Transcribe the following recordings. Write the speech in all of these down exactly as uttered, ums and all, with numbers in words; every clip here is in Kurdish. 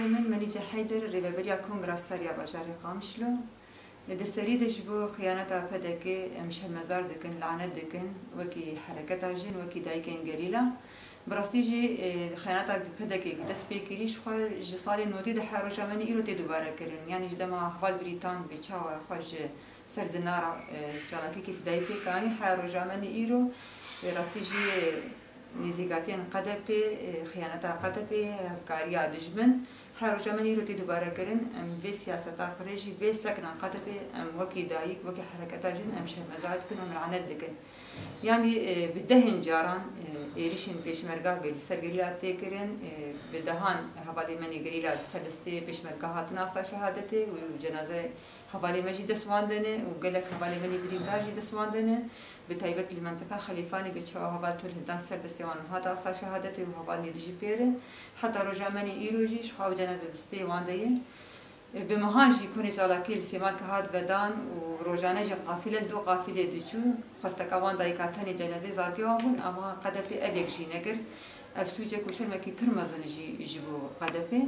Min Melîce Heyder, rêveberiya Kongra Star ya bajarê Qamişlo. Di serî de ji bo xiyaneta P D K em şermezar dikin, lanet dikin, wekî hereketa jin, wekî dayikên gerîla. Bi rastî jî, e, xiyaneta P D K dest pê kirî, ji xwe ji salê notî de her roja me nî îro tê dubare kirin. Yanî ji dema heval Brîtan bê çawa xwe ji ser zinara, e, çalakiyekî fidayî pêk anî, her roja me nî îro, e, rastî jî nêzîkatiyên Q D P, e, xiyaneta Q D P, hevkariya dijmin, her roja me nî îro tê dubare kirin. Em vê siyaseta xwe rê jî, vê sekna Q D P, em wekî dayik, wekî hereketa jin, em şermezar dikin, em lanet dikin. Yanî, e, bi dehên caran, e, êrişên pêşmerga li ser gerîla tê kirin, e, bi dehan hevalê me nê gerîla li ser destê pêşmerga hatin asta şehadetê û cenaze hevalê me jî dest wan de ne û gelek hevalê me nê birîndar jî dest wan de ne. Bi taybet li mentiqa Xelîfanê bê çawa heval Tolhildan ser destê wan hat asta şehadetê û heval nê dijî pê re. Heta roja me nê îro jî ji xwe ew cenaze destê wan de ye. Bi mehan jî konê çalakî li Sêmalkê hat vedan û rojane jî qafîle li dû qafîlê diçû. Xwesteka wan dayika tenê cenazeyê zarokê wan bûn, ama Q D P ev yek jî nekir. Ev sûcek û şermekî pir mezin jî ji bo Q D P.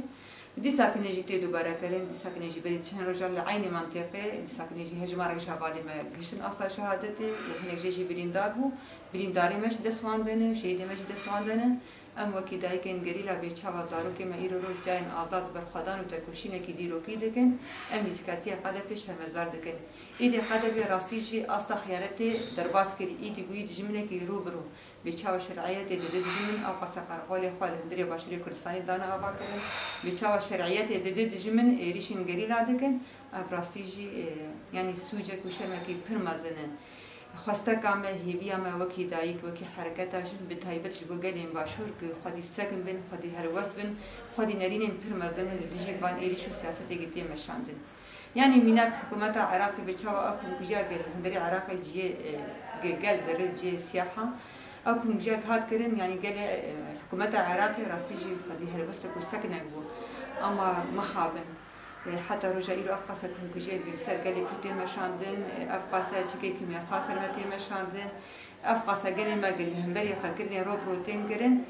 Dîsa kinê jî tê dubare kirin, dîsa kinê jî berî çend rojan li eynî mentiqê, dîsa kinê jî hejmarek ji hevalê me gihiştin asta şehadetê û hinek jê jî birîndar bû. Birîndarê me jî dest wan de ne, şehîdê me jî dest wan de ne. Em wekî dayikên gerîla bê çawa zarokê me îro roj cayên azad berxwedan û tekoşînekî dîrokî dikin, em nêzîkatiya Q D P şermezar dikin. Êdî Q D P rastî jî asta xiyanetê derbas kirî, êdî bûyî dijminekî rû bi rû. Bê çawa şer'iyetê dide dijmin, ew qasa qerxolê xwe li hundirê Başûrê Kurdistanê dane ava kirin. Bê çawa şer'iyetê dide dijmin êrişên gerîla dikin, ev rastî jî, e, yanî sûcek û şermekî pir mezin e. Xwesteka me, hêviya me wekî dayik, wekî hereketa jin, bi taybet ji bo gelên Başûr ku xwedî sekin bin, xwedî helwest bin, xwedî nerînên pir mezin li dijî van êrîş û siyasetê tê meşandin. Yanî mînak hikûmeta Iraqê bi çawa ew komkujiya gel hundirê Iraqê cihê, e, ge-, gel dirit cihê siyaha. Ew komkujiya hat kirin, yanî gelê, e, hikûmeta Iraqê rastî jî xwedî helwestek û sekinek bû. Ama mixabin. E, heta roja îro ev qasa komkujiyek li ser gelê Kurd tê meşandin, e, ev qasa çekê kîmyasal ser me tê meşandin. Ev qasa gelê me li hemberî qirkirinê ro bi ro tên kirin.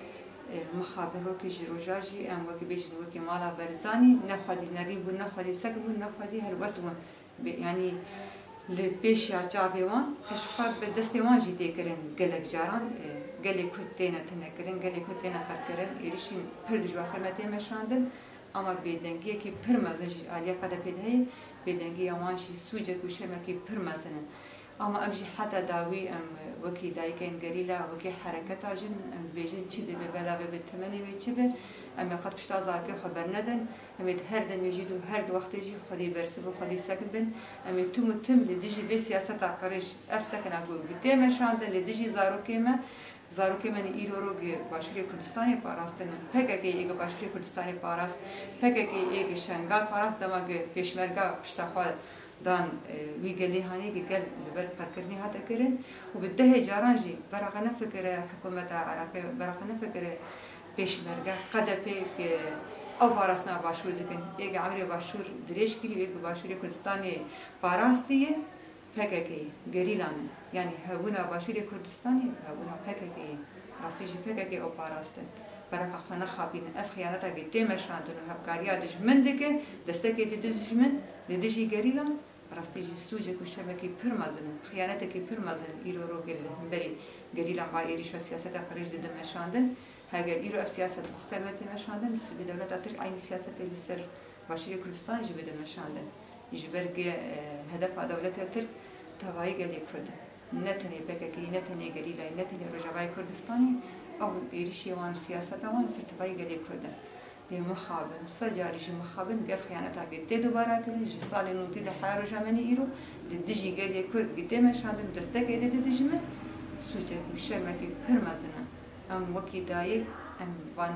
E, mixabin rokê ji roja jî em wekî bêjin wekî mala Barzanî ne xwedî nerîn bûn, ne xwedî sekin bûn, ne xwedî helwest bûn. Bê, yanî li pêşiya çavê wan, ji xwe bi destê wan jî tê kirin gelek caran, e, gelê Kurd têne tune kirin, gelê Kurd têne qirkirin, êrişên pir dijwar ser me tê meşandin. Ama bêdengiyekî pir mezin jî aliyê Q D P de heye, bêdengiya wan jî sûcek û şermekî pir mezin e. Ama em jî heta dawî em wekî dayikên gerîla, wekî hereketa jin, em dibêjin çi dibe bela be, bi temenê wê çi be, em ê qet pişta zarokê xwe bernedin. Em ê di her demê jî û her di wextê jî xwedî bersiv û xwedî sekin bin. Em ê tim û tim li dijî vê siyaseta qirêj, ev sekina ku tê meşandin li dijî zarokê me, zarokê me nî îro ro gi Başûrê Kurdistanê parastin, P K K ê gi Başûrê Kurdistanê parast, P K K ê gi Şengal parast, dema gi pêşmerga pişta xwe dan, e, wî gelê hanê gi gel li ber qirkirinê hate kirin û bi dehê caran jî beraqa nefikire hikûmeta Iraqê, beraqa nefikire pêşmerge, Q D P, e, ew parastina Başûr dikin. Ê gi emrê Başûr dirêj kirî, ê gi Başûrê Kurdistanê parastiye. P K K ye, gerîla ne. Yanî hebûna Başûrê Kurdistanê, hebûna P K K ye. Rastî jî P K K ew parastin. Beraqa xwe nexapînin. Ev xiyaneta ku tê meşandin û hevkariya dijmin dike, destekê dide dijmin, li dijî gerîlan, rastî jî sûcek û şermekî pir mezin e. Xiyanetekî pir mezin îro rokê li hemberî gerîlan va êrîş ve siyaseta qirêj dide meşandin. Heger îro ev siyaset li ser me tê meşandin, sibê dewleta Tirk eynî siyasetê li ser Başûrê Kurdistanê jî bide meşandin. Ji ber ku, e, hedefa dewleta Tirk tevayî gelê Kurd e. Ne tenê P K K, ne tenê gerîlayê, ne tenê Rojavayê Kurdistanê, ew êrişê wan û siyaseta wan li ser tevayî gelê Kurd e. Lê mixabin, sed carî jî mixabin, ev xiyaneta ku tê dubara kirin, ji salê notî de heya roja me nî îro, di dijî gelê Kurd ku tê meşandin, destekê dide dijmin, sûcek û şermekî pir mezin e. Em wekî dayik, em van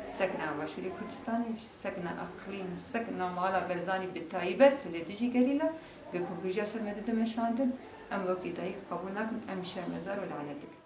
sekna Başûrê Kurdistanê, sekna eqlîm, sekna mala Barzanî bi taybet li dijî gerîla, ku komkujiya ser me dide meşandin, em wekî dayik qebûl nakin, em şermezar û lanet dikin.